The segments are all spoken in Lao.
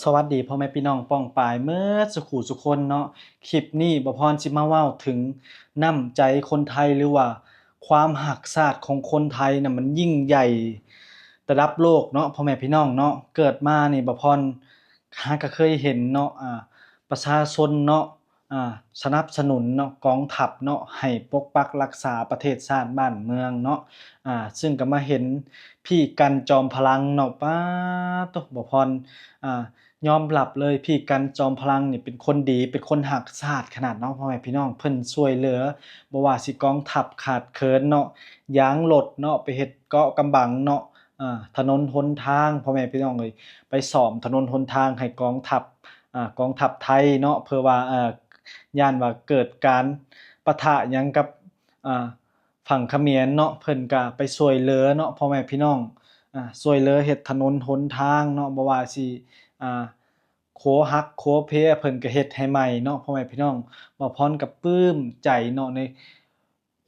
ສະຫວັດດີພໍ່ແມ່ພີ່ນ້ອງປ້ອງປາຍເໝິດສຸຂູສຸຄົນເນາະ. ຄລິບນີ້ບ່າວພອນຊິມາເວົ້າເຖິງນ້ຳໃຈຄົນໄທ ຫຼືວ່າຄວາມຮັກຊາດຂອງຄົນໄທນະ ມັນຍິ່ງໃຫຍ່ລະດັບໂລກເນາະ ພໍ່ແມ່ພີ່ນ້ອງເນາະ. ເກີດມານີ້ບ່າວພອນຫາກະເຄີຍເຫັນເນາະ ອາ ປະຊາຊົນເນາະ ອາ ສະໜັບສະໜູນເນາະ ກອງທັບເນາະ ໃຫ້ປົກປັກລັກສາປະເທດຊາດບ້ານເມືອງເນາະ. ອາ ຊຶ່ງກໍມາເຫັນພີ່ກັນຈອມພະລັງເນາະ ປາດໂທ້ ບ່າວພອນ ອາ ຍອມຮັບເລີຍ ພີ່ກັນຈອມພະລັງນີ້ເປັນຄົນດີ ເປັນຄົນຮັກຊາດຂະໜາດເນາະ ພໍ່ແມ່ພີ່ນ້ອງ. ເພິ່ນຊ່ວຍເຫຼືອ ບໍ່ວ່າຊິກອງທັບຂາດເຂີນເນາະ ຢາງລົດເນາະ ໄປເຮັດເກາະກຳບັງເນາະ ອາ ຖະໜົນຫົນທາງ ພໍ່ແມ່ພີ່ນ້ອງເອີຍ ໄປສ້ອມຖະໜົນຫົນທາງໃຫ້ກອງທັບ ອາ ກອງທັບໄທເນາະ ເພື່ອວ່າ ເອີ ຢ້ານວ່າເກີດການປະທະຫຍັງກັບ ອາ ຝັ່ງຂະເໝນເນາະ ເພິ່ນກະໄປຊ່ວຍເຫຼືອເນາະ ພໍ່ແມ່ພີ່ນ້ອງ ອາ ຊ່ວຍເຫຼືອເຮັດຖະໜົນຫົນທາງເນາະ ບໍ່ວ່າຊິ ອາ ຂົວຫັກຂົວເພ ເພິ່ນກະເຮັດໃຫ້ໃໝ່ເນາະ ພໍ່ແມ່ພີ່ນ້ອງ. ບ່າວພອນກະປຶ້ມໃຈເນາະ ໃນ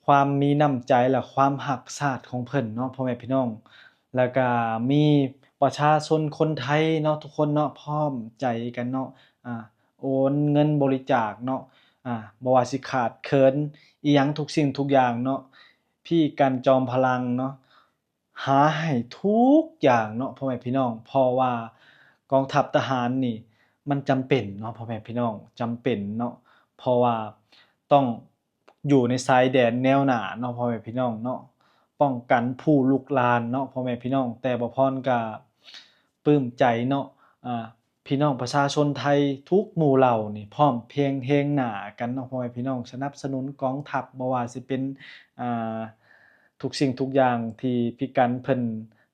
ຄວາມມີນ້ຳໃຈ ແລະ ຄວາມຮັກຊາດຂອງເພິ່ນເນາະ ພໍ່ແມ່ພີ່ນ້ອງ. ແລ້ວກະມີປະຊາຊົນຄົນໄທເນາະ ທຸກຄົນເນາະ ພ້ອມໃຈກັນເນາະ ອາ ໂອນເງິນບໍລິຈາກເນາະ ອາ ບໍ່ວ່າຊິຂາດເຂີນອີ່ຫຍັງທຸກສິ່ງທຸກຢ່າງເນາະ ພີ່ກັນຈອມພະລັງເນາະ ຫາໃຫ້ທຸກຢ່າງເນາະ ພໍ່ແມ່ພີ່ນ້ອງ. ເພາະວ່າກອງທັບທະຫານນີ້ມັນຈຳເປັນເນາະ ພໍ່ແມ່ພີ່ນ້ອງ ຈຳເປັນເນາະ ເພາະວ່າຕ້ອງຢູ່ໃນຊາຍແດນແນວໜ້າເນາະ ພໍ່ແມ່ພີ່ນ້ອງເນາະ ປ້ອງກັນຜູ້ລຸກລານເນາະ ພໍ່ແມ່ພີ່ນ້ອງ. ແຕ່ບ່າວພອນກະປຶ້ມໃຈເນາະ ອາ ພີ່ນ້ອງປະຊາຊົນໄທທຸກໝູ່ເຫຼົ່ານີ້ ພ້ອມພຽງຮຽງໜ້າກັນເນາະ ພໍ່ແມ່ພີ່ນ້ອງ ສະໜັບສະໜູນກອງທັບ ບໍ່ວ່າຊິເປັນ ອາ ທຸກສິ່ງທຸກຢ່າງທີ່ພີ່ກັນເພິ່ນ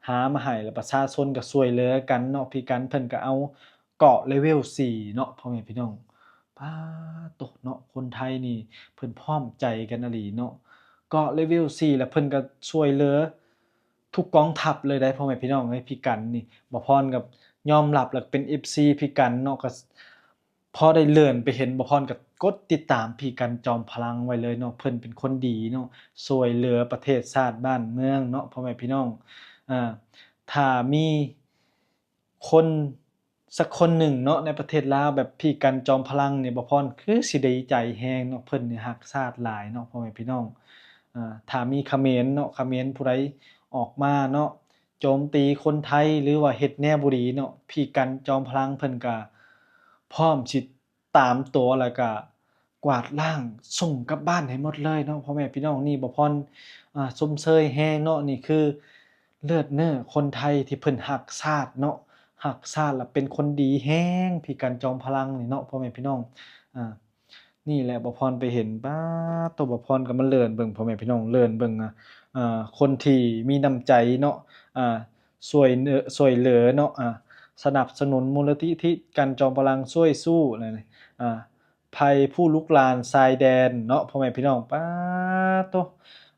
ຫາມາໃຫ້ ແລະ ປະຊາຊົນກໍຊ່ວຍເຫຼືອກັນເນາະ. ພີ່ກັນເພິ່ນກໍເອົາເກາະເລເວວສີ່ເນາະ ພໍ່ແມ່ພີ່ນ້ອງ ປາດໂທ້ເນາະ ຄົນໄທນີ້ເພິ່ນພ້ອມໃຈກັນອີ່ຫຼີເນາະ ເກາະເລເວວສີ່ ແລ້ວເພິ່ນກໍຊ່ວຍເຫຼືອ ທຸກກອງທັບເລີຍໄດ໋ ພໍ່ແມ່ພີ່ນ້ອງເອີຍ. ພີ່ກັນນີ້ ບ່າວພອນກໍຍອມຮັບ ແລ້ວກໍເປັນເອັຟຊີພີ່ກັນເນາະ ກໍພໍໄດ້ເລີນໄປເຫັນ ບ່າວພອນກໍກົດຕິດຕາມພີ່ກັນຈອມພະລັງໄວ້ເລີຍເນາະ. ເພິ່ນເປັນຄົນດີເນາະ ຊ່ວຍເຫຼືອປະເທດຊາດບ້ານເມືອງເນາະ ພໍ່ແມ່ພີ່ນ້ອງ. ອາ ຖ້າມີຄົນ ສັກຄົນໜຶ່ງເນາະ ໃນປະເທດລາວ ແບບພີ່ກັນຈອມພະລັງນີ້ ບ່າວພອນຄືຊິດີໃຈແຮງເນາະ. ເພິ່ນນີ້ຮັກຊາດຫຼາຍເນາະ ພໍ່ແມ່ພີ່ນ້ອງ. ອາ ຖ້າມີຂະເໝນເນາະ ຂະເໝນຜູ້ໃດອອກມາເນາະ ໂຈມຕີຄົນໄທ ຫຼືວ່າເຮັດແນວບໍ່ດີເນາະ ພີ່ກັນຈອມພະລັງເພິ່ນກະພ້ອມຊິຕາມຕົວ ແລ້ວກະກວາດລ້າງ ສົ່ງກັບບ້ານໃຫ້ໝົດເລີຍເນາະ ພໍ່ແມ່ພີ່ນ້ອງ. ນີ້ບ່າວພອນ ອາ ຊົມເຊີຍແຮງເນາະ ນີ້ຄື ເລືອດເນື້ອຄົນໄທທີ່ເພິ່ນຮັກຊາດເນາະ ຮັກຊາດ ແລະ ເປັນຄົນດີແຮງ ພີ່ກັນຈອມພະລັງນີ້ເນາະ ພໍ່ແມ່ພີ່ນ້ອງ. ອາ ນີ້ແຫຼະ ບ່າວພອນໄປເຫັນ ປາດໂທ້ ບ່າວພອນກໍມາເລີນເບິ່ງ ພໍ່ແມ່ພີ່ນ້ອງ ເລີນເບິ່ງ ອາ ອາ ຄົນທີ່ມີນ້ຳໃຈເນາະ ອາ ຊ່ວຍເໜີ ຊ່ວຍເຫຼືອເນາະ ອາ ສະໜັບສະໜູນມູນນິທິ ທິ ກັນຈອມພະລັງ ຊ່ວຍສູ້ ອາ ໄພຜູ້ລຸກລານຊາຍແດນເນາະ ພໍ່ແມ່ພີ່ນ້ອງ. ປາດໂທ້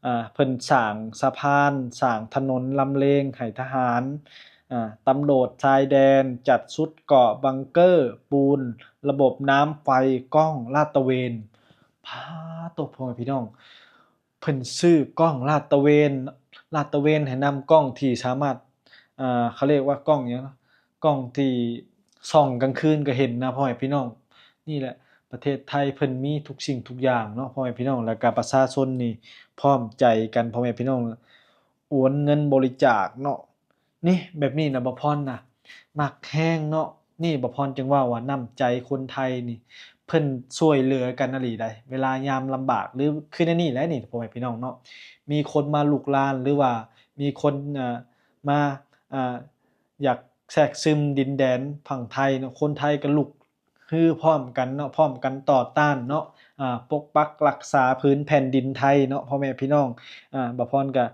ອາ ເພິ່ນສ້າງສະພານ ສ້າງຖະໜົນລຳເລງໃຫ້ທະຫານ ອາ ຕຳຫຼວດຊາຍແດນ ຈັດຊຸດເກາະບັງເກີ ປູນລະບົບນ້ຳໄຟ ກ້ອງລາດຕະເວນ. ປາດໂທ້ ພໍ່ແມ່ພີ່ນ້ອງ ເພິ່ນຊື້ກ້ອງລາດຕະເວນ ລາດຕະເວນໃຫ້ນຳ ກ້ອງທີ່ສາມາດ ເຂົາເອີ້ນວ່າກ້ອງຫຍັງເນາະ ກ້ອງທີ່ສ່ອງກາງຄືນກໍເຫັນນະ ພໍ່ແມ່ພີ່ນ້ອງ. ນີ້ແຫຼະ ປະເທດໄທເພິ່ນມີທຸກສິ່ງທຸກຢ່າງເນາະ ພໍ່ແມ່ພີ່ນ້ອງ ແລ້ວກໍປະຊາຊົນນີ້ພ້ອມໃຈກັນ ພໍ່ແມ່ພີ່ນ້ອງ ໂອນເງິນບໍລິຈາກເນາະ. ນີ້ ແບບນີ້ນະ ບ່າວພອນນະ ມັກແຮງເນາະ. ນີ້ ບ່າວພອນຈຶ່ງເວົ້າວ່ານ້ຳໃຈຄົນໄທນີ້ ເພິ່ນຊ່ວຍເຫຼືອກັນອີ່ຫຼີໃດ໋ ເວລາຍາມລຳບາກ ຫຼື ຄືແນວນີ້ແຫຼະນີ້ ພໍ່ແມ່ພີ່ນ້ອງເນາະ. ມີຄົນມາລຸກລານ ຫຼືວ່າມີຄົນ ເອີ ມາ ເອີ ຢາກແຊກຊຶມດິນແດນຝັ່ງໄທເນາະ ຄົນໄທກໍລຸກ ຮືພ້ອມກັນເນາະ ພ້ອມກັນຕໍ່ຕ້ານເນາະ ອາ ປົກປັກລັກສາຜືນແຜ່ນດິນໄທເນາະ ພໍ່ແມ່ພີ່ນ້ອງ. ອາ ບ່າວພອນກະ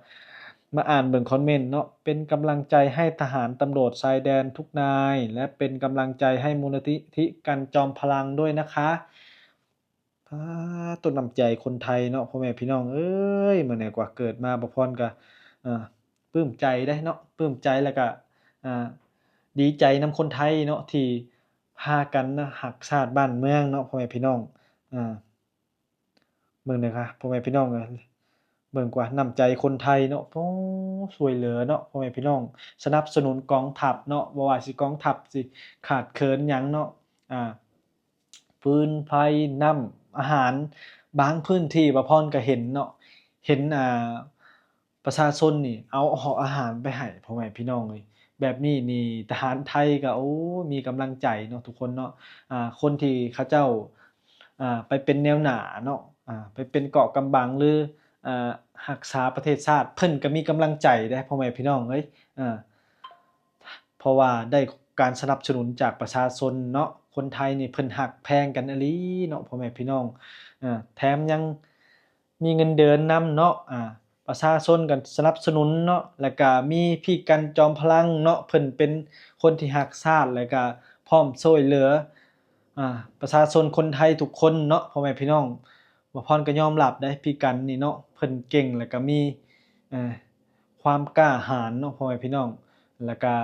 ມາອ່ານເບິ່ງຄອມເມັນເນາະ ເປັນກຳລັງໃຈໃຫ້ທະຫານຕຳຫຼວດຊາຍແດນທຸກນາຍ ແລະ ເປັນກຳລັງໃຈໃຫ້ມູນນິທິ ທິ ກັນຈອມພະລັງດ້ວຍນະຄະ. ປາດໂທ້ ນ້ຳໃຈຄົນໄທເນາະ ພໍ່ແມ່ພີ່ນ້ອງເອີຍ. ມື້ນີ້ກວ່າເກີດມາ ບ່າວພອນກະ ອາ ປຶ້ມໃຈເດ້ເນາະ ປຶ້ມໃຈ ແລ້ວກະ ອາ ດີໃຈນຳຄົນໄທເນາະ ທີ່ ພາກັນນະຮັກຊາດບ້ານເມືອງເນາະ ພໍ່ແມ່ພີ່ນ້ອງ. ອາ ເບິ່ງເດີຄ່ະ ພໍ່ແມ່ພີ່ນ້ອງເອີຍ ເບິ່ງກວ່ານ້ຳໃຈຄົນໄທເນາະ ໂອ້ ຊ່ວຍເຫຼືອເນາະ ພໍ່ແມ່ພີ່ນ້ອງ ສະໜັບສະໜູນກອງທັບເນາະ ບໍ່ວ່າຊິກອງທັບຊິຂາດເຂີນຫຍັງເນາະ ອ່າ ຟືນໄຟ ນ້ຳ ອາຫານ ບາງພື້ນທີ່ບ່າວພອນກໍເຫັນເນາະ ເຫັນ ອ່າ ປະຊາຊົນນີ້ເອົາຫອກອາຫານໄປໃຫ້ພໍ່ແມ່ພີ່ນ້ອງເອີຍ ແບບນີ້ນີ້ທະຫານໄທກໍ ໂອ້ ມີກຳລັງໃຈເນາະທຸກຄົນເນາະ ອ່າ ຄົນທີ່ເຂົາເຈົ້າ ອ່າ ໄປເປັນແນວໜ້າເນາະ ອ່າ ໄປເປັນເກາະກຳບັງ ຫຼື ອ່າ ຮັກສາປະເທດຊາດ ເພິ່ນກໍມີກຳລັງໃຈເດ້ພໍ່ແມ່ພີ່ນ້ອງເອີຍ ອ່າ ເພາະວ່າໄດ້ການສະໜັບສະໜູນຈາກປະຊາຊົນເນາະ ຄົນໄທນີ້ເພິ່ນຮັກແພງກັນອີ່ຫຼີເນາະ ພໍ່ແມ່ພີ່ນ້ອງ ເອີ ແຖມຍັງມີເງິນເດືອນນຳເນາະ ອ່າ ປະຊາຊົນກໍສະໜັບສະໜູນເນາະ ແລ້ວກະມີພີ່ກັນຈອມພະລັງເນາະ ເພິ່ນເປັນຄົນທີ່ຮັກຊາດ ແລ້ວກະພ້ອມຊ່ວຍເຫຼືອ ອ່າ ປະຊາຊົນຄົນໄທທຸກຄົນເນາະ ພໍ່ແມ່ພີ່ນ້ອງ ບ່າວພອນກໍຍອມຮັບໄດ້ ພີ່ກັນນີ້ເນາະ ເພິ່ນເກັ່ງ ແລ້ວກໍມີ ເອີ ຄວາມກ້າຫານເນາະ ພໍ່ແມ່ພີ່ນ້ອງ ແລ້ວກະ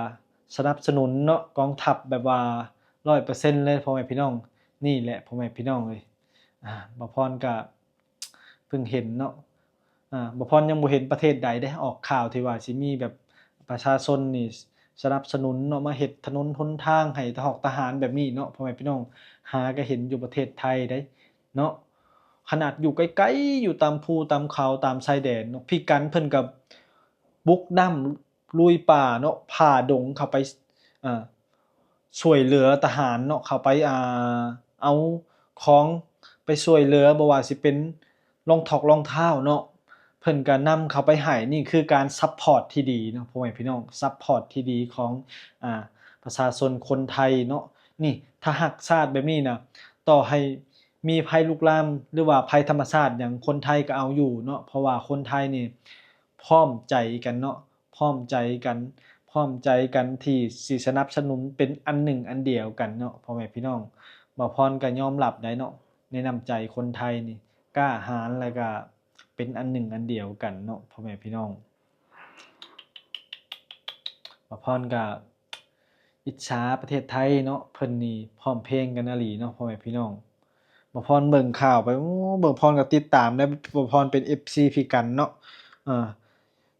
ສະໜັບສະໜູນເນາະ ກອງທັບແບບວ່າຮ້ອຍເປີເຊັນເລີຍ ພໍ່ແມ່ພີ່ນ້ອງ ນີ້ແຫຼະ ພໍ່ແມ່ພີ່ນ້ອງເອີຍ ອ່າ ບ່າວພອນກະເພິ່ງເຫັນເນາະ ອ່າ ບ່າວພອນຍັງບໍ່ເຫັນປະເທດໃດເດ້ ອອກຂ່າວທີ່ວ່າຊິມີແບບປະຊາຊົນນີ້ສະໜັບສະໜູນເນາະ ມາເຮັດຖະໜົນຫົນທາງໃຫ້ທະຫອກທະຫານແບບນີ້ເນາະ ພໍ່ແມ່ພີ່ນ້ອງ ຫາກໍເຫັນຢູ່ປະເທດໄທເດ້ເນາະ ຂະໜາດຢູ່ໄກໆ ຢູ່ຕາມພູຕາມເຂົາຕາມຊາຍແດນເນາະ ພີ່ກັນເພິ່ນກໍບຸກນ້ຳລຸຍປ່າເນາະ ຜ່າດົງເຂົ້າໄປ ເອີ ຊ່ວຍເຫຼືອທະຫານເນາະ ເຂົ້າໄປ ອ່າ ເອົາຂອງໄປຊ່ວຍເຫຼືອ ບໍ່ວ່າຊິເປັນລອງຖອກລອງເທ້າເນາະ ເພິ່ນກໍນຳເຂົ້າໄປໃຫ້ ນີ້ຄືການຊັບພອດທີ່ດີເນາະ ພໍ່ແມ່ພີ່ນ້ອງ ຊັບພອດທີ່ດີຂອງ ອ່າ ປະຊາຊົນຄົນໄທເນາະ ນີ້ ຖ້າຮັກຊາດແບບນີ້ນະ ຕໍ່ໃຫ້ມີໄພລຸກລາມ ຫຼືວ່າໄພທຳມະຊາດຫຍັງ ຄົນໄທກໍເອົາຢູ່ເນາະ ເພາະວ່າຄົນໄທນີ້ພ້ອມໃຈກັນເນາະ ພ້ອມໃຈກັນ ພ້ອມໃຈກັນທີ່ຊິສະໜັບສະໜູນເປັນອັນໜຶ່ງອັນດຽວກັນເນາະ ພໍ່ແມ່ພີ່ນ້ອງ ບ່າວພອນກໍຍອມຮັບໄດ້ເນາະ ໃນນ້ຳໃຈຄົນໄທນີ້ກ້າຫານ ແລ້ວກໍເປັນອັນໜຶ່ງອັນດຽວກັນເນາະ ພໍ່ແມ່ພີ່ນ້ອງ ບ່າວພອນກໍອິດສາປະເທດໄທເນາະ ເພິ່ນນີ້ພ້ອມເພງກັນອີ່ຫຼີເນາະ ພໍ່ແມ່ພີ່ນ້ອງ ບ່າວພອນເບິ່ງຂ່າວໄປ ໂອ້ ບ່າວພອນກໍຕິດຕາມໄດ້ ບ່າວພອນເປັນເອັຟຊີພີ່ກັນເນາະ ເອີ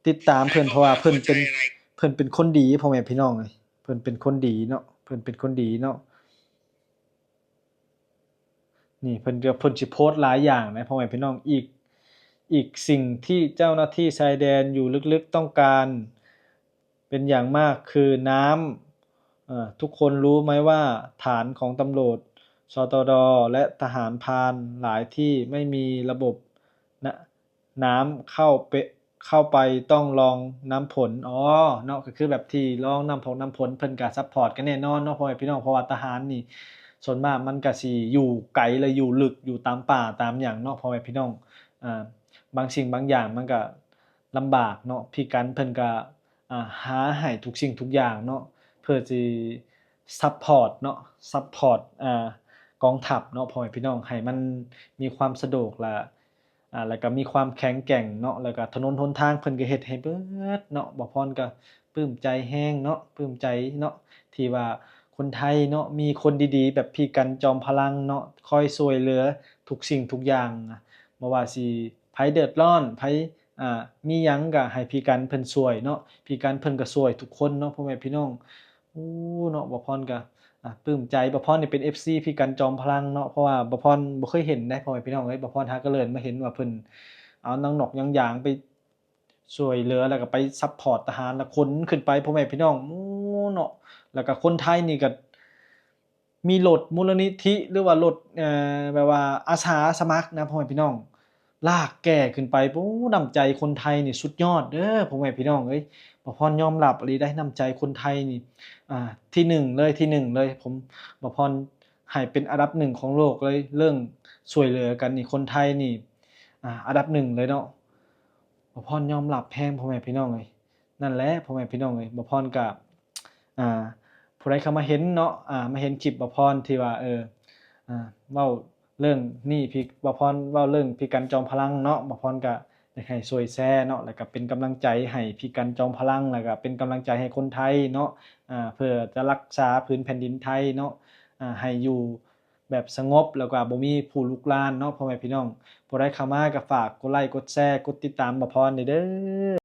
ຕິດຕາມເພິ່ນ ເພາະວ່າເພິ່ນເປັນ ເພິ່ນເປັນຄົນດີ ພໍ່ແມ່ພີ່ນ້ອງເອີຍ ເພິ່ນເປັນຄົນດີເນາະ ເພິ່ນເປັນຄົນດີເນາະ ນີ້ເພິ່ນກໍ ເພິ່ນຊິໂພສຫຼາຍຢ່າງນະ ພໍ່ແມ່ພີ່ນ້ອງ ອີກ ອີກສິ່ງທີ່ເຈົ້າໜ້າທີ່ຊາຍແດນຢູ່ເລິກໆຕ້ອງການເປັນຢ່າງມາກຄືນ້ຳ ເອີ ທຸກຄົນຮູ້ໄໝວ່າຖານຂອງຕຳຫຼວດ ສຕດ ແລະ ທະຫານພານຫຼາຍທີ່ໄມ່ມີລະບົບ ນະ ນ້ຳເຂົ້າເປ ເຂົ້າໄປຕ້ອງລອງນ້ຳຝົນ ອໍ ເນາະ ກໍຄືແບບທີ່ລອງນ້ຳພົກນ້ຳຝົນ ເພິ່ນກໍຊັບພອດກັນແນ່ນອນເນາະ ພໍ່ແມ່ພີ່ນ້ອງ ເພາະວ່າທະຫານນີ້ ສ່ວນມາກມັນກໍຊິຢູ່ໄກ ແລະ ຢູ່ເລິກ ຢູ່ຕາມປ່າຕາມຫຍັງເນາະ ພໍ່ແມ່ພີ່ນ້ອງ ອ່າ ບາງສິ່ງບາງຢ່າງມັນກໍລຳບາກເນາະ ພີ່ກັນເພິ່ນກໍ ອ່າ ຫາໃຫ້ທຸກສິ່ງທຸກຢ່າງເນາະ ເພື່ອຊິຊັບພອດເນາະ ຊັບພອດ ອ່າ ກອງທັບເນາະ ພໍ່ແມ່ພີ່ນ້ອງ ໃຫ້ມັນມີຄວາມສະດວກ ແລະ ອ່າ ແລ້ວກໍມີຄວາມແຂງແກ່ງເນາະ ແລ້ວກໍຖະໜົນຫົນທາງເພິ່ນກໍເຮັດໃຫ້ເບິດເນາະ ບ່າວພອນກໍປຶ້ມໃຈແຮງເນາະ ປຶ້ມໃຈເນາະ ທີ່ວ່າຄົນໄທເນາະ ມີຄົນດີໆ ແບບພີ່ກັນຈອມພະລັງເນາະ ຄອຍຊ່ວຍເຫຼືອທຸກສິ່ງທຸກຢ່າງ ບໍ່ວ່າຊິໃຜເດືອດຮ້ອນ ໃຜ ອ່າ ມີຫຍັງກໍໃຫ້ພີ່ກັນເພິ່ນຊ່ວຍເນາະ ພີ່ກັນເພິ່ນກໍຊ່ວຍທຸກຄົນເນາະ ພໍ່ແມ່ພີ່ນ້ອງ ໂອ້ ເນາະ ບ່າວພອນກໍ ອ່າ ປຶ້ມໃຈ ບ່າວພອນນີ້ເປັນເອັຟຊີພີ່ກັນຈອມພະລັງເນາະ ເພາະວ່າບ່າວພອນບໍ່ເຄີຍເຫັນເດ້ ພໍ່ແມ່ພີ່ນ້ອງເອີຍ ບ່າວພອນຫາກໍເລີນມາເຫັນວ່າເພິ່ນເອົາໜັງນົກໜັງຢາງໄປຊ່ວຍເຫຼືອ ແລ້ວກໍໄປຊັບພອດທະຫານ ແລ້ວຂົນຂຶ້ນໄປ ພໍ່ແມ່ພີ່ນ້ອງ ໂອ້ ເນາະ ແລ້ວກໍຄົນໄທນີ້ກໍມີລົດມູນນິທິ ຫຼືວ່າລົດ ເອີ ແບບວ່າອາສາສະໝັກນະ ພໍ່ແມ່ພີ່ນ້ອງ ລາກແກ່ຂຶ້ນໄປ ໂອ້ ນ້ຳໃຈຄົນໄທນີ້ສຸດຍອດເດີ ພໍ່ແມ່ພີ່ນ້ອງເອີຍ ບ່າວພອນຍອມຮັບອີ່ຫຼີໄດ໋ ນ້ຳໃຈຄົນໄທນີ້ ອ່າ ທີໜຶ່ງເລີຍ ທີໜຶ່ງເລີຍ ຜົມ ບ່າວພອນໃຫ້ເປັນອັນດັບໜຶ່ງຂອງໂລກເລີຍ ເລື່ອງຊ່ວຍເຫຼືອກັນນີ້ ຄົນໄທນີ້ ອ່າ ອັນດັບໜຶ່ງເລີຍເນາະ ບ່າວພອນຍອມຮັບແຮງ ພໍ່ແມ່ພີ່ນ້ອງເອີຍ ນັ້ນແຫຼະ ພໍ່ແມ່ພີ່ນ້ອງເອີຍ ບ່າວພອນກະ ອ່າ ຜູ້ໃດເຂົ້າມາເຫັນເນາະ ອ່າ ມາເຫັນຄລິບບ່າວພອນທີ່ວ່າ ເອີ ອ່າ ເວົ້າເລື່ອງນີ້ ພີ່ ບ່າວພອນເວົ້າເລື່ອງພີ່ກັນຈອມພະລັງເນາະ ບ່າວພອນກະຢາກໃຫ້ຊ່ວຍແຊເນາະ ແລ້ວກະເປັນກຳລັງໃຈໃຫ້ພີ່ກັນຈອມພະລັງ ແລ້ວກະເປັນກຳລັງໃຈໃຫ້ຄົນໄທເນາະ ອ່າ ເພື່ອຈະຮັກສາຜືນແຜ່ນດິນໄທເນາະ ອ່າ ໃຫ້ຢູ່ ແບບສະຫງົບ ແລ້ວກໍບໍ່ມີຜູ້ລຸກລານເນາະ ພໍ່ແມ່ພີ່ນ້ອງ. ຜູ້ໃດເຂົ້າມາກໍຝາກກົດໄລ ກົດແຊ ກົດຕິດຕາມບ່າວພອນແດ່ເດີ້.